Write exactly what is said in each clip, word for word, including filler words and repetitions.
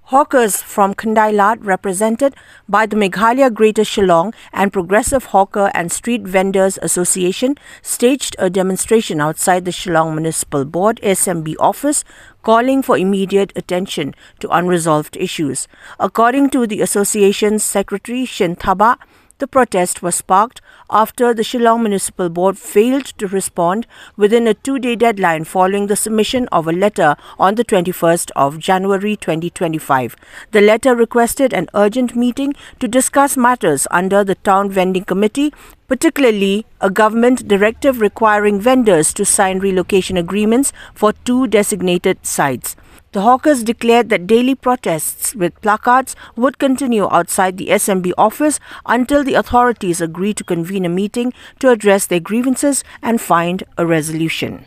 Hawkers from Khyndai Lad, represented by the Meghalaya Greater Shillong and Progressive Hawker and Street Vendors Association, staged a demonstration outside the Shillong Municipal Board, S M B, office, calling for immediate attention to unresolved issues. According to the association's secretary, Shin Thabah, the protest was sparked after the Shillong Municipal Board failed to respond within a two-day deadline following the submission of a letter on the twenty-first of January twenty twenty-five. The letter requested an urgent meeting to discuss matters under the Town Vending Committee, particularly a government directive requiring vendors to sign relocation agreements for two designated sites. The hawkers declared that daily protests with placards would continue outside the S M B office until the authorities agree to convene a meeting to address their grievances and find a resolution.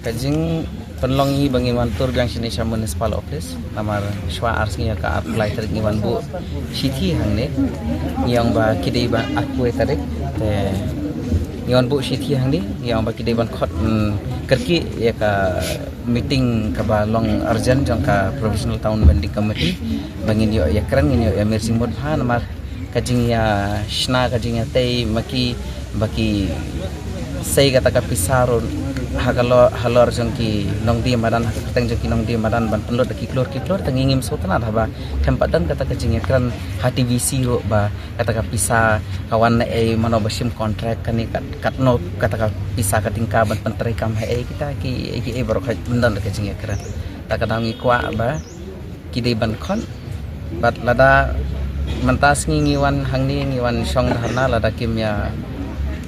Ka jingpynlong ngi ba ngin wan tur biang shane sha municipal office, namar shwa ar sngi, ka arphew lai tarik, ngi wan buh shithi hangne. Ngi ong ba ki dei ba, arphew tarik te ngi wan buh shithi hangne, ngi ong ba ki dei ban khot, mm, kyrkieh ïa ka meeting kaba long urgent jong ka Provisional Town Vending Committee, ba ngin ïoh ïakren, ngin ïoh ïamir jingmut bha, namar ka jingïashna, ka jingïatei ma ki, ba ki sei kata ka pisa ruh ha ka lo-, halor jong ki nongdie madan, ha ka kyrteng jong ki nongdie madan, ban pynlut da ki klur ki klur. Te ngi ngim sngewtynnad haba khlem pat don kata ka jingïakren ha T V C ruh, ba kata ka pisa ka wan na ei, mano ba shim contract kane, kat, katno kata ka pisa ka tyngka ban pyntreikam ha ei, kita ki, ki ei baroh, ka ym don ka jingïakren. Ta ka daw ngi kwah ba ki dei ban khot. Bad lada mynta sngi ngi wan hangne, ngi wan shong dharna, lada kim ïa,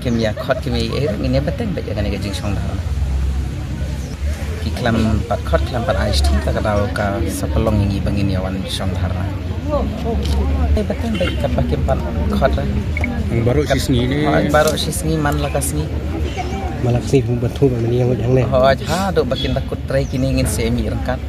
kim ïa khot, kim ïa ei, ngin ïa bteng beit ïa kane ka jingshong dharna. Ki khlem pat khot, khlem pat ai shithi, ta ka daw ka sa pynlong ïa ngi ba ngin ïa wan shong dharna. Ei, bteng beit katba kim pat khot re. Baroh shi sngi ne? Hooid, baroh shi sngi, man la ka sngi. Man la ka sngi, ba thu ba mani yang yang ne. Hooid, haduh ba kin da kut trei kine, ngin sa mih ryngkat.